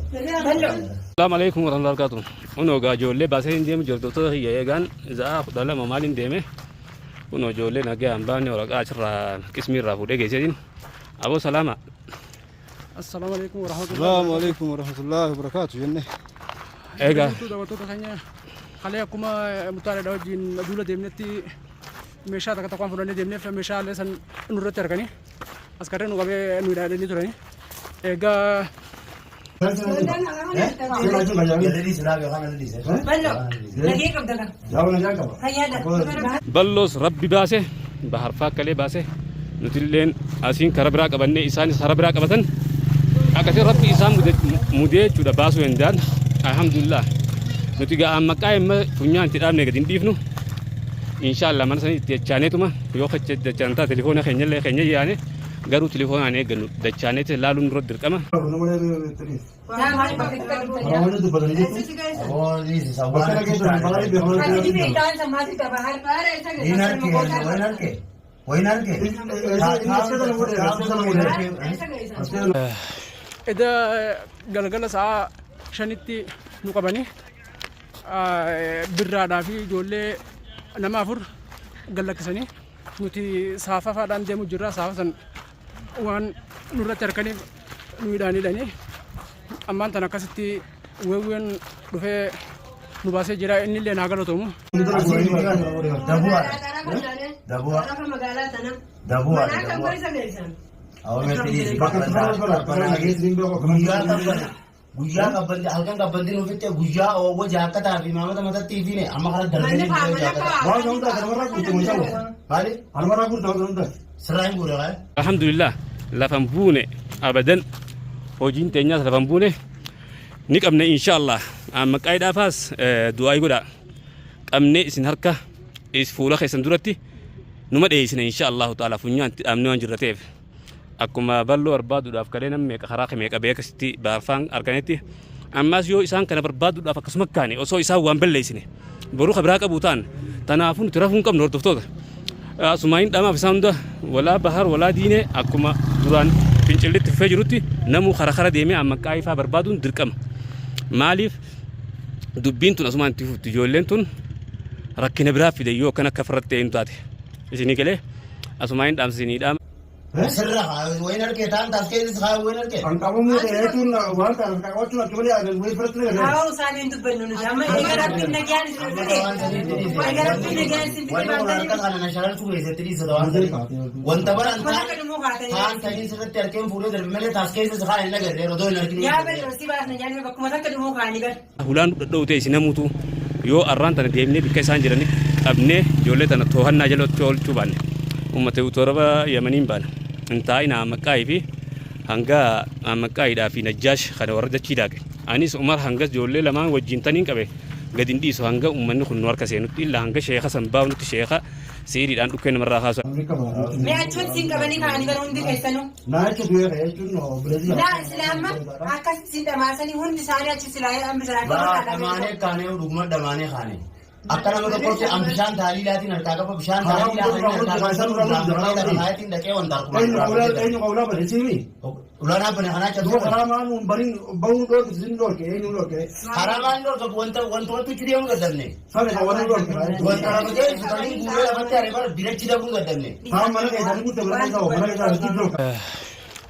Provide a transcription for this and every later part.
Assalamu alaikum warahmatullahi wabarakatuh. Kunoo egaa ijoollee baasee hin deemu hordoftoota kiyya eegaan za'a 12 maaliin deeme. Kunoo ijoollee nagaa hin baafne waraqaa achirraa qismii irraa fuudhee geesseetiin. Aboo salaama. Assalaamu alaikum warahmatullahi. Salaamu alaikum warahmatullahi wabarakatuh jenne. Egaa Jirtu daawwattoota keenya, kalee akkuma mutaareedha wajjin duula deemnetti meeshaa takka tokkoon fudhannee deemneef meeshaalee san nurratti arganii askarree nu qabee nu ilaalanii turanii. Egaa Balloos rabbi baase, bahar faakkalee baase, nutilleen asiin kara biraa qabannee isaanis kara biraa qabatan, akkasii rabbi isaan mudee jechuudha baasuu danda'an. Alhamdulillah, nuti ga'aan maqaa imma funyaan itti dhaabne gadi hin dhiifnu. Inshaallah mana sanii itti dachaaneetuma yoo dachaan taate telefoona keenyallee keenya yaane, garuu telefoonaan eeggannu dachaaneeti laaluun dura dirqama. Eda galgala sa'a 5tti nu qabanii birraadhaa fi ijoollee nama afur gad lakkisanii, nuti saafafaadhaan deemu jirra. Saafa san waan nurratti harkaniif nu hidhaan hidhanii ammaan tan akkasitti weewween dhufee nu baasee jira. Inni illee naa galatoomu. Guyyaa qabbanti, halkan qabbanti nu fitte, guyyaa oowwa jaakkataa fi maamata matatti fiine amma kana darbee Manni faamana kaa. Waan hundaa kanumarraa guute moo isa Maali? Kanumarraa guute waan hundaa. Sirraa hin guure kaa? Alhamdulillah, lafan buune abadan, hojiin teenyaas lafan buune, ni qabne inshaallah. Amma qaayidhaafaas du'aa godha, qabnee isin harka is fuula keessan duratti numa dheeysina inshaallahu ta'ala, funyaan itti dhaabnee waan jirra ta'eef. Akkuma balloo barbaaduudhaaf kalee namni meeqa karaa meeqa beekasitti baarfaan arganetti, ammas yoo isaan kana barbaaduudhaaf akkasuma kaane osoo isaan waan balleessine boruu ka biraa qabu ta'an. Tanaafuu nuti rafuu hin qabnu, hordoftoota. Asumaayin dhamaaf isaan hunda walaa bahar walaa diinee akkuma duraan fincillitti fufee jirutti namuu kara kara deemee amma qaayifaa barbaaduun dirqama. Maaliif dubbiin tun asumaan itti fufti? Ijoolleen tun rakkina biraa fide yoo akkana akka farratti eenyu taate isinii galee asumaayin dhaamsa isinii dhaama. Sirra haa wayin harkee taan taas keessis haa wayin harkee. Kan qabamuu ta'e jechuun waan ta'an qabachuun akka malee adan wayii biratti na Haa isaanii hin dubbannu nuti amma eega rabbiin nagaan isin fide, eega rabbiin nagaan isin fide. Wanni kun harka kana na shalalchuu keessatti dhiisa waan sanii. Wanta baran Kun akka dhumuu kaatanii. taan sanii sirratti harkeen fuudhee darbe malee taas keessas haa hin agarre yeroo hin arginu. Yaa bari si baasna nyaanni bakkuma takka dhumuu kaanii bar. Hulaan dhadha'u ta'e isin hamuutu yoo arraan tana deemnee bikka isaan jiranitti qabnee ijoollee tana toohannaa jalatti oolchuu baanne uummata torba Yamaniin baana. Hin taa'ina Maqqaayii fi hanga Maqqaayiidhaa fi Najjaash kana warra dachii daaqe. Anis Umar hangas ijoollee lamaan wajjin taniin qabe gadi hin dhiisu hanga uummanni kun nu harka seenutti, illaa hanga sheeka san baafnutti, sheeka siiriidhaan dhukkee namarraa kaasu. Mee achumatti siin qabanii kaanii bara hundi keessanuu. Naa jechuun jechuun obboleessi. Laa islaamma akkasitti siin dhamaasanii hundi isaanii achi silaa hambisan. Bara dhamaanee kaanee, dhuguma dhamaanee kaanee. Akka nama tokkotti an bishaan taaliilaatiin harkaa qaba, bishaan taaliilaa harkaa qaba, lafa kaayatiin dhaqee wanta Eenyu harkuma. qawlaa, eenyu qawlaa bane siimi? Ulaan bane kanaa Duuba cabsee. karaa maanuun baniin bahuun dhoorke, sin dhoorke, eenyu dhoorke? Karaa maal dhorka? Wanta wanta wanti itti deemuu dadhabne. Sana kan warri dhoorke. Wanta lafa geessu kan inni guuree lafatti haree bara birachi darbuu dadhabne. Kaan mana keessanii guutte, mana keessaa mana keessaa itti dhoorke.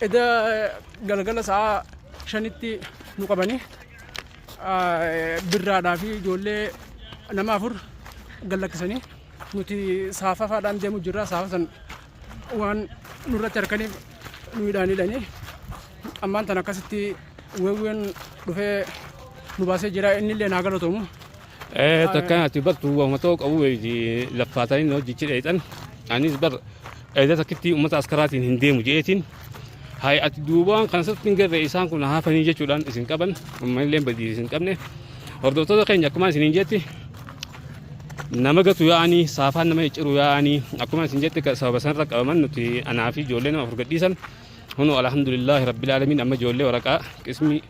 Eda galgala sa'a 5tti nu qabanii birraadhaa fi ijoollee nama afur gad lakkisanii, nuti saafafaadhaan deemu jirra. Saafa san waan nurratti harkaniif nu hidhaan hidhanii ammaan tan akkasitti weewween dhufee nu baasee jira. Inni illee naa galatoomu. Takka ati bartu waanuma ta'uu qabu laffaatanii hojjechi dheexan. Anis bar edda takkitti uummata askaraatiin hin deemu je'eetiin. Hay ati duuba waan kana sirriitti hin garre, isaan kun hafanii jechuudhaan isin qaban, uummanni badii isin qabne. Hordoftoota keenya, akkuma isiniin jetti nama gatu yaa'anii saafaan nama cicciru yaa'anii, akkuma isin jette sababa sanarra qabaman nuti anaa fi ijoollee nama afur gadhiisan. Hunu alhamdulillaahi rabbil aalamiin, amma ijoollee waraqaa qismii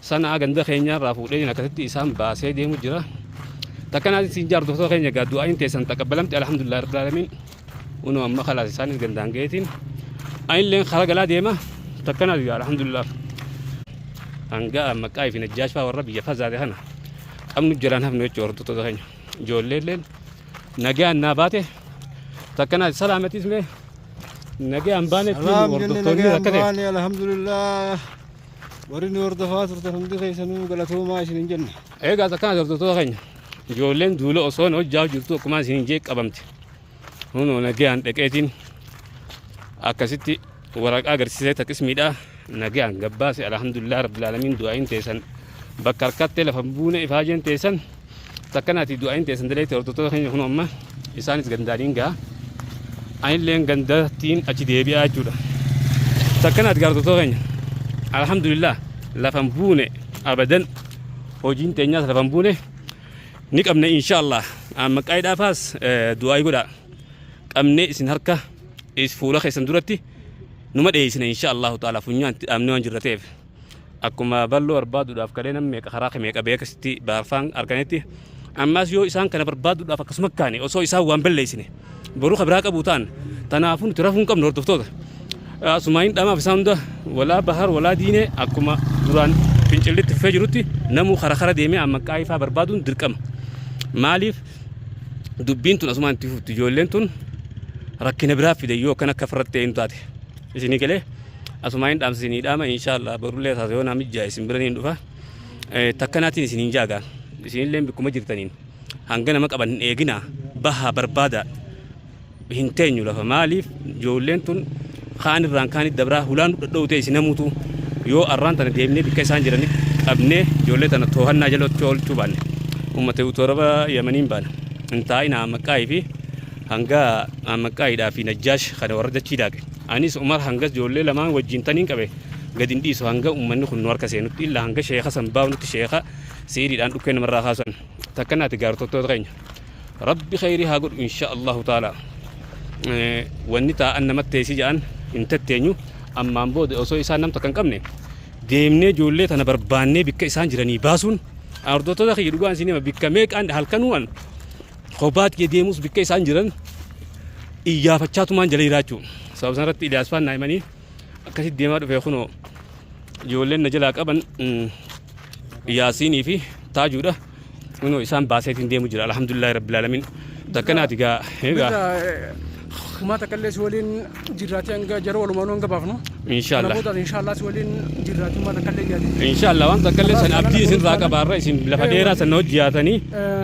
sanaa ganda keenyaarraa fuudhee akkasitti isaan baasee deemu jira. Takkanaa isin jaardoftoota keenya gaa du'aayin teessan taqabbalamte, alhamdulillaahi rabbil aalamiin. Kunoo amma kalaas isaanis gandaan ga'eetiin anilleen kara galaa deema takkanaas gaa alhamdulillah. Hanga maqaa fi najjaash fa'aa warra biyya fazaate kana qabnu jalaan hafnu jechuudha hordoftoota keenya. Ijoolleelleen nagaan naa baate takkanaas salaamatis mee nagaan baanetti Salaam jenne hordoftoonni nagaan rakkate. baane alhamdulillah. Warri nu hordofaa turtan hundi keessanuu galatoomaa isin hin jenna. Egaa takkanaas hordoftoota keenya. Ijoolleen duula osoo na hojjaa jirtu akkuma isin hin jee qabamte. Kunoo nagayaan dhaqeetiin akkasitti waraqaa agarsiisee taqismiidha nagayaan gabbaase alhamdulillah rabbil aalamiin du'aayin teessan bakka harkattee lafa buune ifaajeen teessan takkanaati du'aayin teessan daleetti hordoftoota keenya kunoo amma isaanis gandaaniin ga'a anilleen gandattiin achi deebi'aa jechuudha takkanaati hordoftoota keenya alhamdulillah lafan buune abadan hojiin teenyaas lafan buune ni qabna inshallah amma qaayidhaafaas du'aayii godhaa qabnee isin harka is fuula keessan duratti numa dheeysina insha allahu ta'ala funyaan itti dhaabnee waan jirra ta'eef akkuma balloo barbaaduudhaaf kalee nam meeqa karaa meeqa beekasitti baarfaan arganetti ammaas yoo isaan kana barbaaduudhaaf akkasuma kaane osoo isaan waan balleessine boruu ka biraa qabu ta'an tanaafuu nuti rafuu hin qabnu hordoftoota Asumaayin dhamaaf isaan hunda walaa bahar walaa diinee akkuma duraan fincillitti fufee jirutti namuu kara kara deemee amma qaayifaa barbaaduun dirqama. Maaliif dubbiin tun asumaan itti fufti ijoolleen tun rakkina biraa fide yoo akkan akka farratti hin taate. Isinii galee asumaayin dhaamsa isinii dhaama inshaallah borullee taate yoo naa mijjaa isin bira niin dhufa. Takkanaatiin isiniin jaagaa isinillee bikkuma jirtaniin hanga nama qaban hin eeginaa bahaa barbaadaa. Hin teenyu lafa maaliif ijoolleen tun kaan irraan kaanitti dabraa hulaan nu dhadha'u teessi namuutu yoo arraan tana deemnee bikka isaan jiranitti qabnee ijoollee tana toohannaa jalatti oolchuu baanne ummata torba yamaniin baana hin taa'ina maqqaayii fi hanga maqqaayiidhaa fi najjaash kana warra dachii daaqe anis umar hangas ijoollee lamaan wajjin taniin qabe gadi hin dhiisu hanga ummanni kun nu harka seenutti illa hanga sheeka san baafnutti sheeka siiriidhaan dhukkee namarraa kaasan takkanaati gaartottoota keenya Rabbi kheyrii haa godhu insha Allahu ta'ala. Wanni taa'an namatti teessi jedhan hin tetteenyu ammaan booda osoo isaan nam takka hin qabne deemnee ijoollee tana barbaannee bikka isaan jiranii baasuun hordoftoota kiyya dhugaan isin hima bikka meeqaan halkanuu an kophaat kiyya deemus bikka isaan jiran iyyaafachaatumaan jala jiraachuu sababa sanarratti Iliyaas faan naa himanii akkasitti deemaa dhufe kunoo ijoolleen na jalaa qaban Yaasiinii fi Taajuudha. Kunoo isaan baaseetiin deemu jira. Alhamdulillahi Rabbil Alamin. Takkanaati gaa egaa. Kumaa takka illee si waliin jirraatee hanga jara walumaanuu hanga baafnu. Inshaallah. Kana booda inshaallah si waliin jirraatee uumaa takka illee jaati. Inshaallah waan takka illee san abdii isin irraa qabaarra isin lafa dheeraa san na hojii yaatanii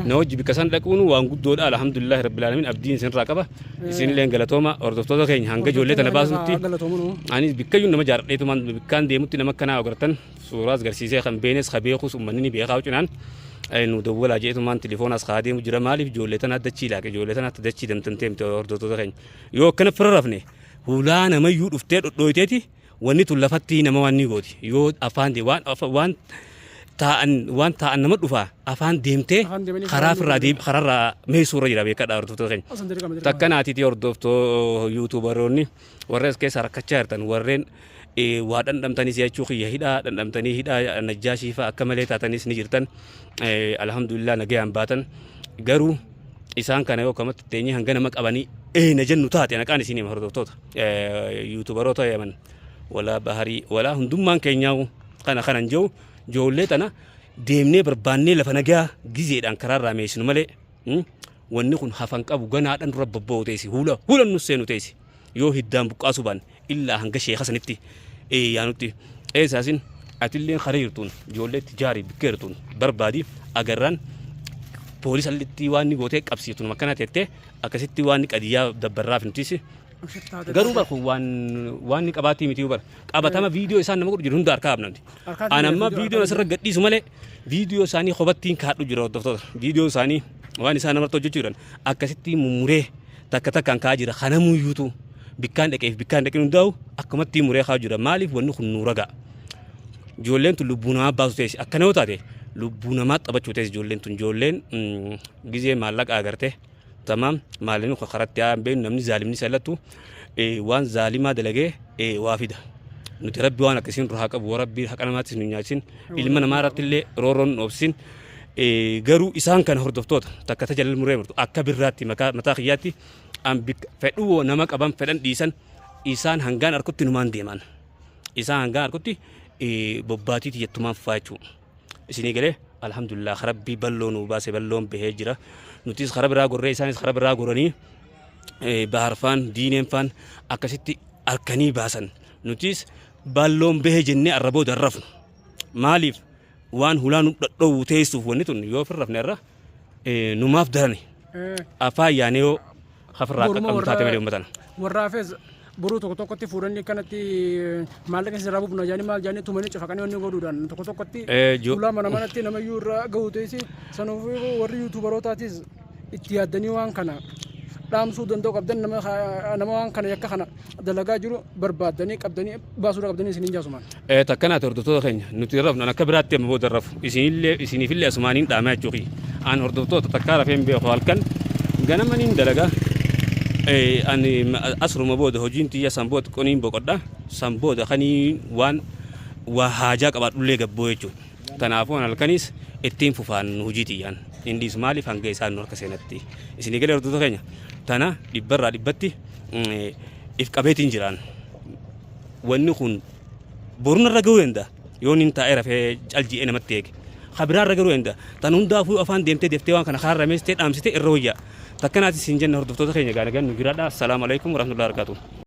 na hojii bikka san dhaquun waan guddoodha. Alhamdulillahi Rabbil Alamin abdiin isin irraa qaba. Isinillee galatooma hordoftoota keenya hanga ijoollee tana baasnutti. Anis bikkayyuu nama jaaradheetumaan bikkaan deemutti nama akkanaa agartan suuraas garsiisee kan beenes ka beekus ummanni ni beekaa cinaan nu dawwalaa jeetumaan tilifoonaas kaa deemu jira maaliif ijoollee tana dachii laaqe ijoollee tana dachii damtamtee miti hordoftoota keenya yoo akkana fira rafne hulaa namayyuu dhuftee dhodhooyteeti wanni tun lafatti nama waan ni gooti yoo afaan waan waan taa'an waan taa'an nama dhufaa afaan deemtee Afaan deemanii karaa karaa firraa deem kararraa meessuu irra jira beekadhaa hordoftoota keenya. Asan dirqama dirqama. Takka naatiiti hordoftoo yuutuubaroonni warra as keessa rakkachaa jirtan warreen waa dhandhamtanis jechuu kiyya hidhaa dhandhamtanii hidhaa najjaashii fa'a akka malee taatanis ni jirtan alhamdulillah nagayaan baatan garuu isaan kana yoo kamatti teenyee hanga nama qabanii eena jennu taate naqaan isin hima hordoftoota yuutuubaroota yaman walaa baharii walaa hundummaan keenyaa kana kanan jiru ijoollee tana deemnee barbaannee lafa nagaa gizeedhaan karaarraa meessinu malee wanni kun hafan qabu ganaadhaan dura bobba'u teessi huula huula nu seenu teessi yoo hiddaan buqqaasuu baanne illaa hanga sheeka sanitti yaanutti eessaasin atilleen kara jirtuun ijoollee itti jaari bikka jirtuun barbaadi agarraan poolisallitti waan ni gootee qabsiiftu nama akkana teettee akkasitti waan ni qadiyyaa dabbarraaf nutis Garuu bar kun waan waan ni qabaatii miti bar qabatama viidiyoo isaan nama godhu jiru hunda harkaa qabna nuti. An amma viidiyoon asirra gadhiisu malee viidiyoo isaanii kophattiin kaadhu jira hordoftoota. Viidiyoo isaanii waan isaan namarratti hojjechuu jiran akkasitti mummuree takka takkaan kaa'aa jira kanamuyyuutu bikkaan dhaqeef bikkaan dhaqin hundaa'u akkumatti muree kaa'u jira maaliif wanni kun nu ragaa. Ijoolleen tun lubbuu namaa baasu teessi akkana yoo taate lubbuu namaa taphachuu teessi ijoolleen tun ijoolleen gizee maallaqa agarte. Tamaam maalini kun karatti haa hin beeknu namni zaalimni sallattu waan zaalimaa dalagee waa fida. Nuti rabbi waan akkasiin nurraa haa qabu rabbi haqa namaattis nu nyaachisin ilma namaa irratti illee roorroon nu obsin garuu isaan kana hordoftoota takka tajalal muree murtu akka birraatti mataa kiyyaatti An bikka fedhuu nama qaban fedhan dhiisan isaan hangaan arkutti numaan deeman. Isaan hangaan arkutti bobbaatii tiyyattumaan fufaa jechuudha. Isinii galee alhamdulillah rabbii balloo nuu baase balloon bahee jira. Nutis kara biraa gorree isaanis kara biraa goranii baharfaan diineen faan akkasitti arkanii baasan. Nutis balloon bahe jennee arra booda hin rafnu. Maaliif waan hulaa nu dhadhoowwu teessuuf wanni tun yoo firrafne irra numaaf darani. Afaan yaanee yoo hafirraa Boruma qaqqabnu taate warra malee uummatan. warra hafes boruu tokko tokkotti fuudhanii akkanatti maallaqa isin irraa buufna jedhanii maal jedhanii tumanii cafaqanii wanni godhuudhaan tokko tokkotti hulaa mana manatti namayyuu irra gahu teessi sanuuf warri yuutuubarootaatis itti yaaddanii waan kana dhaamsuu danda'u qabdan nama nama waan kana yakka kana dalagaa jiru barbaaddanii qabdanii baasuudha qabdanii isiniin jaasumaan. Takkanaati hordoftoota keenya nuti hin rafnu an akka biraatti amma booda hin rafu isinillee isiniifillee asumaaniin dhaamaa jechuu kiyya an hordoftoota takkaa rafee hin beeku halkan ganama niin dalaga ani asruma booda hojiin tiyya san booda qoniin boqodha san booda kanii waan waa haajaa qabaadhullee gabboo jechuudha tanaafuu an halkaniis ittiin fufaan hojii tiyyaan hin dhiisu maaliif hanga isaan nu harka seenatti isinii galee hordoftoota keenya tana dhibbarraa dhibbatti if qabeetiin jiraan wanni kun boru narra gahuu danda'a yoo nin taa'ee rafee cal ji'ee namatti eege ka biraa irra gahuu danda'a tan hundaafuu afaan deemtee deeftee waan kana kaarra meestee dhaamsite irra wayyaa takkanaatis hin jenne hordoftoota keenya gaana gan nu jiraadha assalaamu alaikum warahmatullahi wabarakatuh.